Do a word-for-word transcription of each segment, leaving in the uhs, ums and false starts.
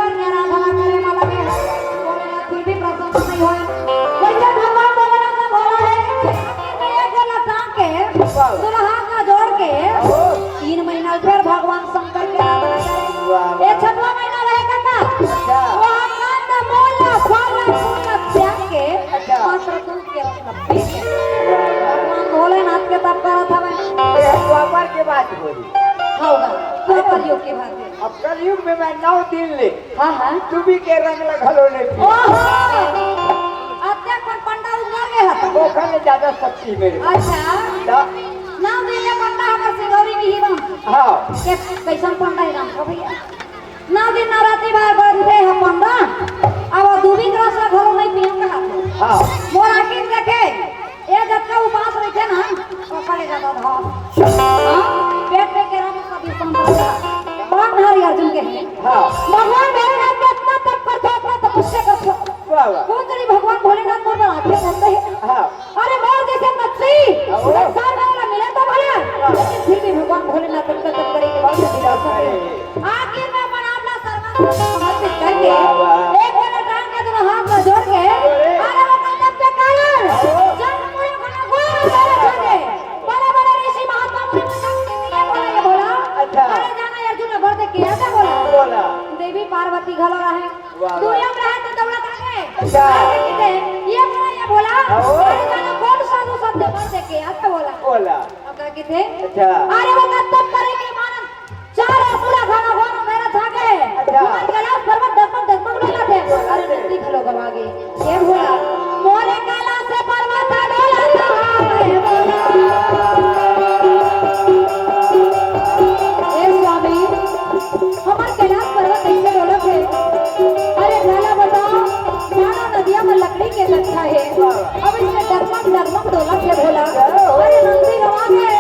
आराधना करे मा लगे हे, भोलेनाथ फिर भी प्रसन्न नहीं होय। वैसे भगवान भोलेनाथ का भोला है, एक गोला टांग के, वाह। दोनों हाथ ला जोड़ के, ओहो। तीन महीना फिर भगवान शंकर के आराधना करे। वाह, वाह। ये छठवां महीना रहे काका। अच्छा। वहाँ कंद मूल फल फूल त्याग के अच्छा। मात्र दूध केवल पी के। वाह, वाह। भगवान भोलेनाथ के तप करत हवे। ये द्वापर के बात बोली। होगा, द्वापर युग की बात है। अब कलयुग में मैं नौ दिन ले हाँ, हाँ। तुभी के रंग ला घलो ले पी। ओहो! अब देख, कोन पंडा उतर गए हत। ओखर ले ज्यादा शक्ति मेरे। अच्छा। दा- नौ दिन ले पंडा हमर सिंगौरी में ही बम। हाँ। के कैसन पंडा है राम का भैया? नौ दिन नवरात्रि बार बंधे ह पंडा, अब दूबी के रस ला घलो नहीं पियम कहा। हाँ। मोर आँखी देखे, ये जतका उपास रहिथे ना, ओकर ले ज्यादा धाम। हाँ, पेट में केरा में कभी संभव है। बाण हरि अर्जुन के है। हाँ। भगवान भोलेनाथ के इतना तप करथे, इतना तपस्या करथे। वाह, वाह। कौन करी भगवान भोलेनाथ मोर पर आँखें करते हैं। हाँ। अरे मोर जैसे नक्सी, हाँ, वो। संसार में वाला मिले तो भला, हाँ। लेकिन फिर भी भगवान भोलेनाथ उनका तप करे के बाद भी जा सकते हैं। अरे। आखिर में अपन आप ला सर्वस्व समर्पित करके, वाह, वाह। एक गोला टांग के दोनों हाथ ला जोड़ के, अरे। अरे वो कदम पे काला, हाँ। जब पूरे घना घोर अंधेरा छा जाए, बड़े बड़े ऋषि महात्मा मुनि को शक्ति मिले, बोला ये भोला। अच्छा। अरे जाना अर्जुन ने भर दे किया था बोला। बोला। देवी पार्वती घलो रहे। वाह, वाह। दुनिया में रहे तो दौलत आ गए। अच्छा। अरे किथे, ये बोला ये भोला। हाँ। अरे जाना कौन साधु संत भर दे किया था बोला। बोला। अब का किथे? अच्छा। अरे वो कदम करे के मानन चार असुरा खाना घोर मेरा छा गए। अच्छा। हमारे कैलाश पर्वत डगमग डगमग डोला थे। अरे नंदी घलो गवा गए। ये भोला, मोरे कैलाश से पर्वत डोला था, हे भोला। हे स्वामी, हमार कैलाश पर्वत कैसे डोलत हे? अरे भोला बताओ, मानो नदिया में लकड़ी के गट्ठा हे, अब इसमें डगमग डगमग डोलत हे भोला। अरे नंदी गवा गए,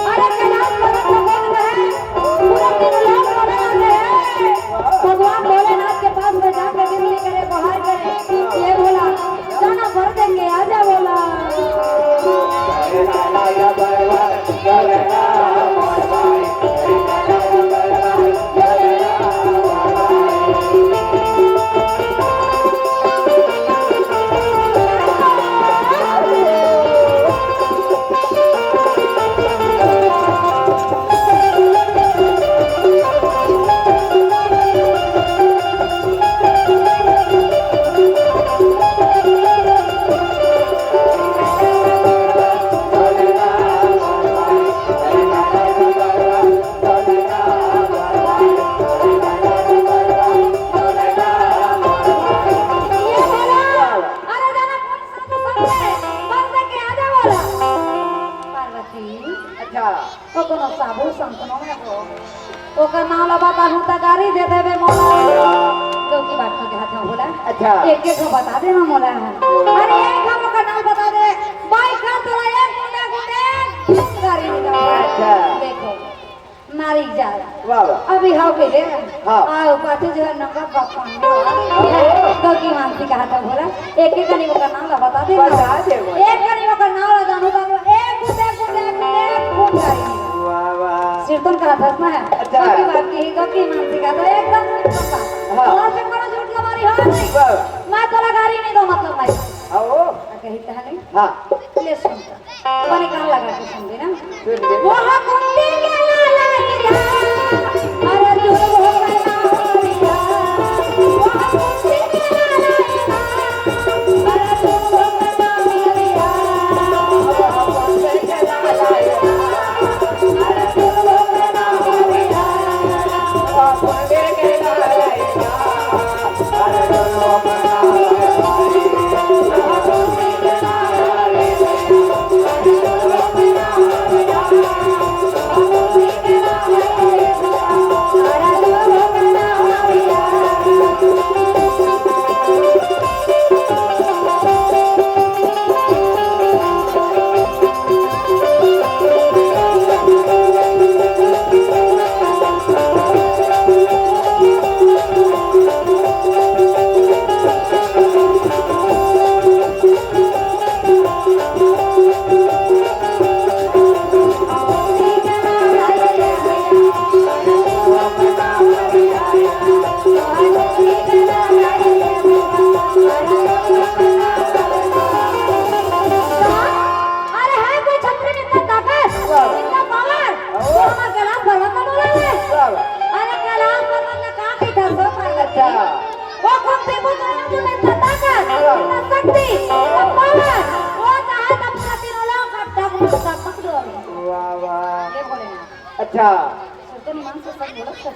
अरे कैलाश पर्वत में कौन रहे? पूरा दिन लोग रोने लगे हैं। भगवान भोलेनाथ के पास में जाके विनती करे, गुहार करे, ये भोला, जाना भर देंगे, आजा भोला। अरे जाना कौन सा तो सब है, मर दे के आजा बोला। पार्वती। अच्छा। ओ कोनो साबु संतनो में हो। ओकर नाम ला बताहूँ त गारी दे देबे मोला। तो की बात के हाथ में बोला। अच्छा। एक एक को बता देना मोला। अरे एक हम ओकर नाम बता दे। भाई का तोला एक गुंडे गुंडे गारी दे देबे। अच्छा। देखो। नारी जात। वाह, वाह। अभी हाव के जे। हाँ। आओ, पाछू जो है नंबर बप्पा में। हाँ। तो की मानसी कहा था बोला, एक एक कनी ओकर नाम ला बता दे ना। बता दे बोला। एक कनी ओकर नाम ला जानू, जानू, एक गुंडे, गुंडे, गुंडे, खून गारी। वाह, वाह। सिरतोन कहा था ना। अच्छा। तो की बात की, तो की मानसी कहा था, एकदम सिरतोन का। हाँ। और से कोनो झूठ लबारी हो नहीं। वाह। मैं तोला गारी नहीं दो, मतलब नहीं। आओ। कही था नहीं। हाँ। ले सुन। बने कान लगा के सुन लेना। सुन ले। वहाँ कुंती के लाला लिया, अरे दूर हो गया लिया। वहाँ कुंती के लाला लिया, अरे दूर हो गया लिया। वहाँ कुंती के लाला लिया, अरे दूर हो गया लिया। वहाँ कुंती के लाला लिया। वो कुंती पुत्र अर्जुन में इतना ताकत, इतना शक्ति, इतना पावर, वो चाहे तो पूरा तीनों लोग का डगमग डगमग डोले। वाह, वाह। ये बोले ना। अच्छा। सज्जन मन से सब बोलत है।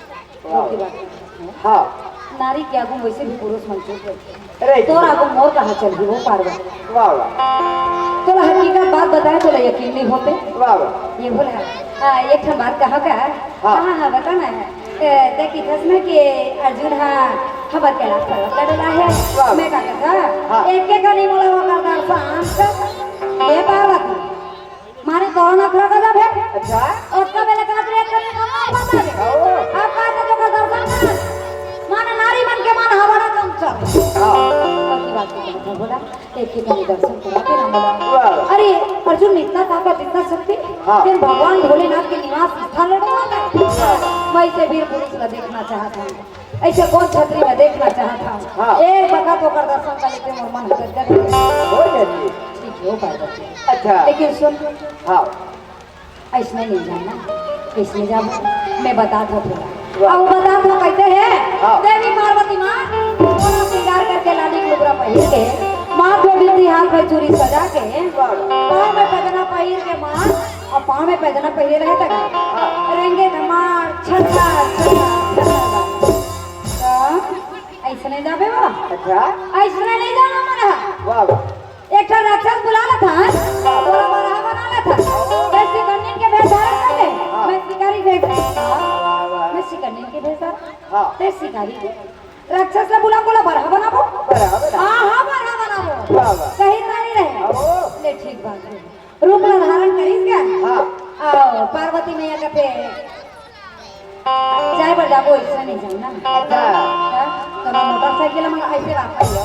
वाह। की बात है। हाँ। नारी के आगू में वैसे भी पुरुष मन चुप है। अरे, तोर आगू मोर कहाँ चल गई वो पार्वती? वाह, वाह। तोला हकीकत बात बताए, तोला यकीन नहीं होते। वाह, वाह। ये बोला, हाँ, एक ठन बात कहा का? हाँ। हाँ, हाँ, बता ना। ए, ते किथस ना कि अर्जुन हा हमर कैलाश पर्वत ला डोला है। वाह। मैं का कथा? हाँ। एक के कनी मोला ओकर दर्शन कर। ये पार्वती, मारे तोर नखरा का जाबे। अच्छा। ओतका बेले का रे कनी कम बता दे। आओ। आप का तो ओकर दर्शन कर। माने नारी मन के मन हवड़ा कम चल। हाँ। की बात है, बोला। एक के कनी दर्शन करा के ना बोला। वाह। अरे, अर्जुन, इतना ताकत, इतना शक्ति, हाँ। फिर भगवान भोलेनाथ के निवास स्थान लड़वा है। वाह। मैं इसे वीर पुरुष ला देखना चाहता हूँ, ऐसे कौन छत्री ला देखना चाहता हूँ। हाँ। एक बखत ओकर दर्शन कर लेते, मोर मन हर गदगद हो जाए। हो जाती। ठीक है, हो पार्वती। अच्छा। लेकिन सुन, हाँ। अइसने नहीं जाना, कइसने जाबो? मैं बतात हँव तोला। वाह। अउ बतात हँव कइसे हे? हाँ। देवी पार्वती माँ पूरा श्रृंगार करके लाली के लुगरा पहिर के, माथ में बिंदी, हाथ में चूड़ी सजा के, वाह। पाँव में पैजना पहिर के माँ, अउ पाँव में पैजना पहिरे रहे तक हाँ। रेंगे धमार, छल्ला, छल्ला, छल्ला। तो अइसने जाबे वो? अच्छा। अइसने नहीं जाना मन ह। वाह, वाह। एक ठन राक्षस बुला लेथन, ओला बरहा बना लेथन। वैसे कन्या के भेष धारण कर ले, हाँ। मैं शिकारी भेष धारण, वाह, वाह। मैं शिकारी के भेष धारण, हाँ। मैं शिकारी के। राक्षस ला बुला, बोला, बरहा बनाबो। बरहा बनाबो। हाँ, हाँ, बरहा बनाबो। वाह, वाह। कहीं तारी रहे। हाँ, वो। ले, ठीक बात है। रूप ला धारण करिस का? हाँ। अउ पार्वती मैया कथे, जाए बर जाबो, अइसने नहीं जाना। अच्छा। हाँ? तो मैं मोटरसाइकिल मंगा, अइसे बात कर लो।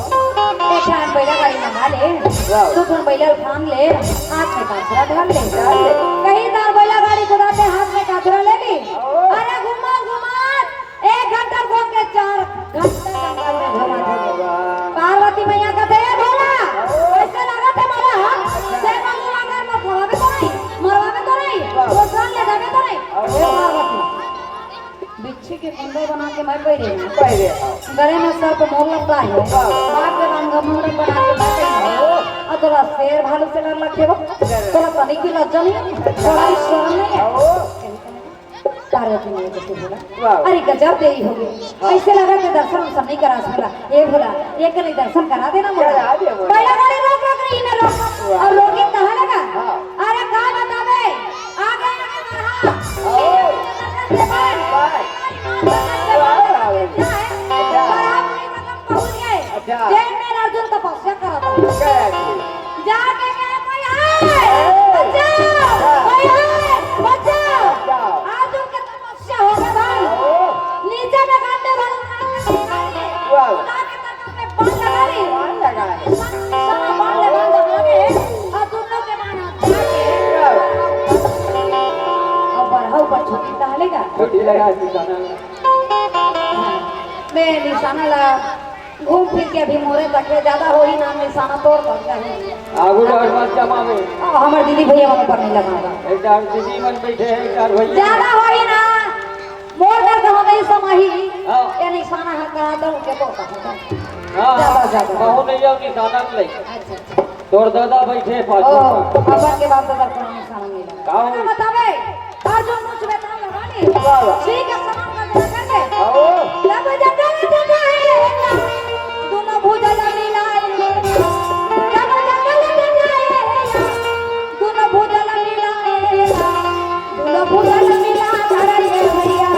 एक ठन बैला गाड़ी मंगा ले, वाह। दू ठन बैला उठान ले, हाथ में कांसरा धर ले। धर ले। कहीं तार बैला गाड़ी कुदाथे हाथ में कांसरा ले ली। ओ। अरे घुमा, घुमा, एक घंटा घूम के चार घंटा जंगल में घुमा दे। वाह। पार्वती मैया कथे, "ए भोला, कैसे लागत है मोला? जय मंगू मंगल में खवाबे तो नहीं, मरवाबे तो नहीं, वाह। वो जान ले जाबे तो नहीं?" वाह। हे पार्वती, बिच्छी के कुंडल बना के मैं पहिरे हँव। पहिरे हँव। गले में सर्प मोर लपटा है। वाह। बाप के नाम का मुंडन बना के मैं पहिरे हँव। अउ तोला शेर भालू से डर लगथे वो? डर। तोला तनिक भी लज्जा नहीं है? थोड़ा भी शर्म नहीं है? आओ। पार्वती मैया कथे बोला, वाह। अरे गजब देरी हो गई। हाँ। अइसे लगा कि दर्शन उर्शन नहीं करा सकला। ए भोला, ए कनी दर्शन करा देना मोला। करा दे मोला। पहला गाड़ी रोक, रोक रही मैं रोक। वाह। अउ रोके कहाँ लगा? हाँ। अरे का बताबे? आगे, आगे बढ़ा। आओ। बाय। वाह, वाह, वाह। बढ़ा, पूरी तरफ पहुँच गए। अच्छा। जेल में अर्जुन तपस्या करत हे। क्या है? जाके कहे, "कोई है? बचाओ! कोई है? बचाओ!" बचाओ। अर्जुन के तपस्या हो गया भाई। ओ। नीचे में गड्ढे भर उठा के वाह। उठा के ताकत में बाण लगा ली। बाण लगा ली। सारा बाण लगा दे आगे, और दोनों के बाण हाथ में आके वाह। और बढ़ाऊ पर छुट्टी डालेगा। छुट्टी लगा दी जाना। मैं निशाना ला घूम फिर के अभी मोरे तक के ज्यादा होही ना, निशाना तोड़ सकता है। आगू डहर मत जमावे। आ, हमर दीदी भैया मन ऊपर नहीं लगावा। एक डहर दीदी मन बैठे हैं, एक डहर भैया। ज्यादा होही ना, मोर दर्द हो गई समाही। हाँ। ये निशाना हम करा दो, उनके तो कहा था। हाँ, ज्यादा, ज्यादा। बहू नहीं जाओ निशाना में ले। अच्छा, अच्छा। तोर दादा बैठे पाछू ओ, में। अपन के बाप दादा को निशाना मिला। का हो? बतावे। अर्जुन मुझ में ताल लगा ले। वाह, वाह। ठीक है, समान का जरा कर ले। आओ। जब जंगल में जंगल है, दोनों भुजा लड़ी लाए। जब जंगल में जंगल है, दोनों भुजा लड़ी लाए। दोनों भुजा लड़ी लाए, अरे भैया।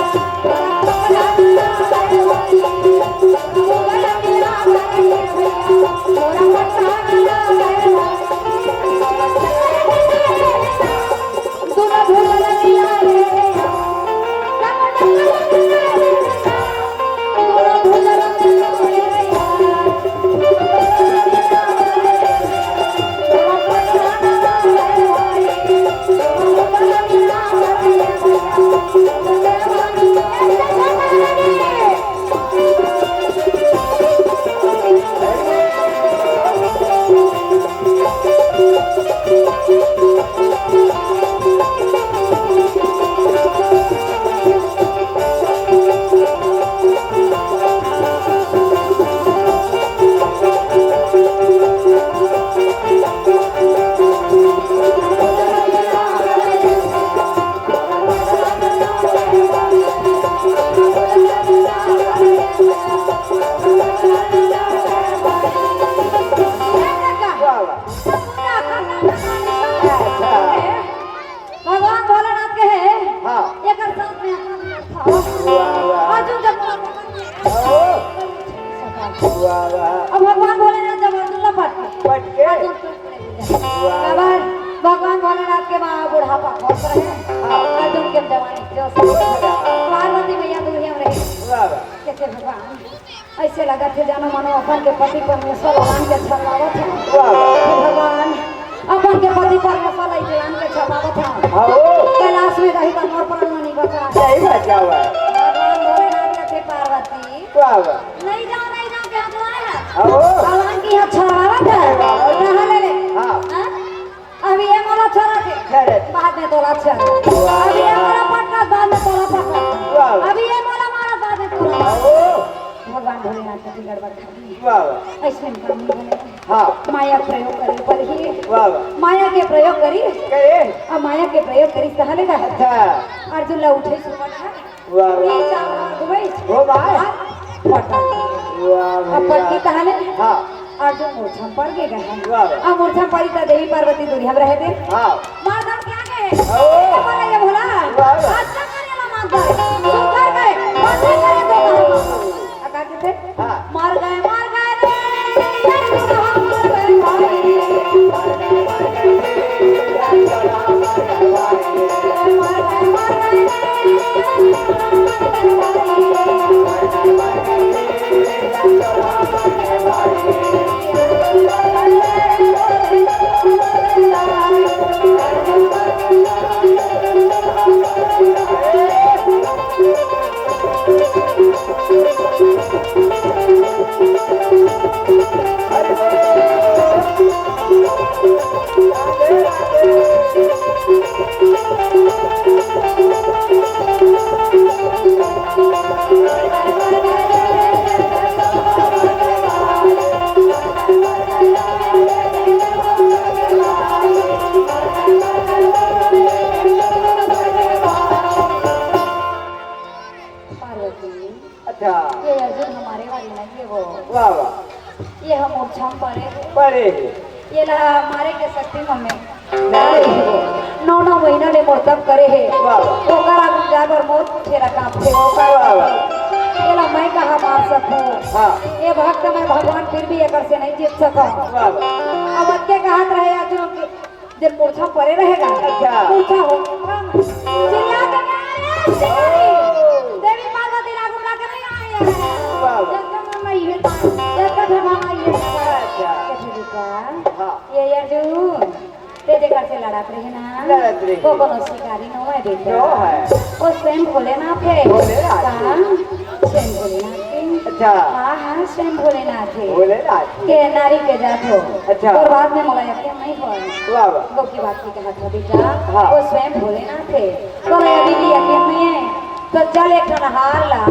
वाह, वाह। अब भगवान भोलेनाथ जब अर्जुन ला पटके, पटके। अर्जुन चुप रहे। वाह। काबर? भगवान भोलेनाथ के माँ बुढ़ापा खोस रहे। हाँ। अर्जुन के जवानी जोश रहे। वाह। पार्वती मैया दूरिया में रही। वाह, वाह। कैसे भगवान? ऐसे लगत हे जानो मानो अपन के पति परमेश्वर भगवान के छलवावत हे। वाह। हे भगवान, अपन के पति परमेश्वर ला जवान के छपावत हे। हाँ। कैलाश में रही त मोर प्राण नहीं बचा। सही बात, क्या बात। भगवान भोलेनाथ कथे पार्वती, वाह, वाह। नहीं जाओ, नहीं जाओ, क्या हुआ है? हाँ। भगवान की यहाँ छलवावत हे। वाह, वाह। कहाँ ले ले? हाँ। हाँ? अभी ये मोला छोरा थे। छोरा थे। बाद में तोला छोरा। वाह, अभी ये वाह। मोला पटना, बाद में तोला पटना। वाह, वाह। अभी ये मोला मारा, बाद में तोला मारा। वाह। भगवान भोलेनाथ का गड़बड़ खा दी। वाह, वाह। ऐसे में काम नहीं बने। हाँ। माया प्रयोग करे पड़ही। वाह, वाह। माया के प्रयोग करी। करे। अब माया के प्रयोग करी, सहले का। अच्छा। अर्जुन ला उठे सुपट है। वाह, वाह। ये चाल हाथ में ओ भाई। हाथ पटक। वाह, अब वाह। पटकी तहाने? हाँ। अर्जुन मूर्छा में पड़ गे हे। वाह, वाह। अब मूर्छा में पड़ी त देवी पार्वती दूरिहा में रहे दे। हाँ। मार धाड़ के आगे। ओ। ये बोला, ये भोला। वाह, वाह। आज का करे ला मार धाड़? सुंदर करे, बंदे करे दो। आ का कथे? हाँ। मर गए, मर गए रे, ये बुढ़ा मर गए भाई। पार्वती, अच्छा। ये अर्जुन हमारे वाली नहीं है वो। वाह, वाह। ये हम मूर्छा में पड़े हैं। पड़े हैं। ये ला मारे के शक्ति में नहीं। नौ, नौ महीना ले मोर तप करे हे। वाह, वाह। ओकर आगू जाए बर मोर छेरा कांपथे। ओकर वाह, वाह। ये ला मैं कहाँ मार सकूं? हाँ। ये भक्त मैं भगवान फिर भी एकर से नहीं जीत सकूं। वाह, वाह। अब अतके कहत रहे अर्जुन के जब मूर्छा पड़े रहेगा, अच्छा। मूर्छा हो, चिल्ला के, "अरे शिकारी!" देवी पार्वती लागू ला के नहीं आए हैं। वाह, वाह। जब तक हम नहीं है, जब तक हम नहीं है। अच्छा। कैसे बेटा? हाँ। ये अर्जुन, ते जेकर से लड़त रहे ना, लड़त रहे। वो कोनो शिकारी नो है बेटा। नो है। वो स्वयं भोलेनाथ है। भोलेनाथ। कहाँ? स्वयं भोलेनाथ के। अच्छा। हाँ, हाँ, स्वयं भोलेनाथ है। भोलेनाथ। के नारी के जात हो। अच्छा। और बाद में मोला यकीन नहीं हो। वाह, वाह। गो की बात की कहा था बेटा, हाँ। वो स्वयं भोलेनाथ है। तो मैं अभी भी यकीन नहीं है। तो चल एक ठन हार ला,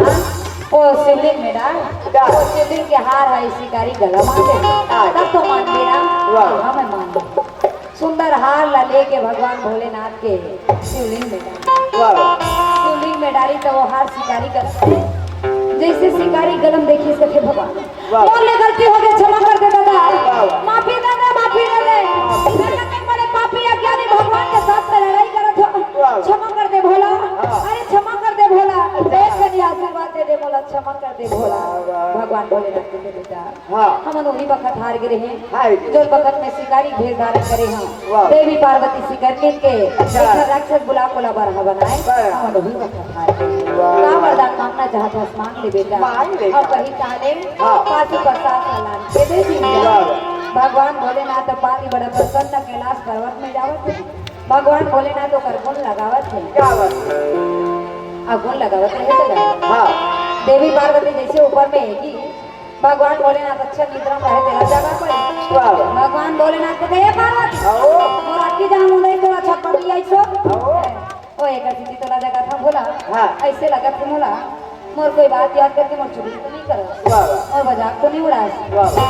वो शिवलिंग में डाल। डाल। वो शिवलिंग के हार है शिकारी गला मा दे। हाँ। तब तो मान मेरा। वाह। हाँ, मैं मान लूँ। सुंदर हार ला लेके भगवान भोलेनाथ के शिवलिंग में डाली। वाह, वाह। शिवलिंग में डाली तो वो हार शिकारी गला, जैसे शिकारी गला म देखिस कथे भगवान, वाह। मोर ले गलती हो गई, क्षमा कर दे दादा। वाह, वाह। माफी दे दे, माफी दे दे। मैं कतेक बड़े पापी अज्ञानी भगवान के साथ में लड़ाई करत हो। वाह। क्षमा कर दे भोला। हाँ। अरे क्षमा कर दे भोला। अच्छा। एक कनी आशीर्वाद दे दे मोला, क्षमा कर दे भोला। वाह, वाह। भगवान भोलेनाथ के बेटा। हाँ। हमन उही बखत हार गे रहे। हार गे। जोन बखत में शिकारी भेष धारण करे हंव। वाह। देवी पार्वती शिकार के अच्छा। एक राक्षस बुला कोला बरहा बनाए। बरहा। हमन उही बखत हार गे। वाह। का वरदान मांगना चाहत हस, मांग ले बेटा। मांग ले। अब कही ताले हाँ। पाशुपत सास लान के दे दी। वाह। भगवान भोलेनाथ पाती बड़ा प्रसन्न कैलाश पर्वत में जावत हे। भगवान भोलेनाथ ओकर गुण लगावत हे। क्या बात है? आ गुण लगावत रहे तो लगा। हाँ। देवी पार्वती जैसे ऊपर में हेगी, भगवान भोलेनाथ अच्छा निद्रा में रहे, तेला जगा पड़े। वाह, वाह। भगवान भोलेनाथ कथे, "ए पार्वती, आओ। मोर आखी जहाँ मुंदई तोला छप्पर की आई सो।" आओ। ओ, एक अतिथि तोला जगा था भोला। हाँ। ऐसे लगा था मोला, मोर कोई बात याद करके मोर चुगली तो नहीं करो। वाह, वाह। मोर मजाक तो नहीं उड़ाए। वाह, वाह।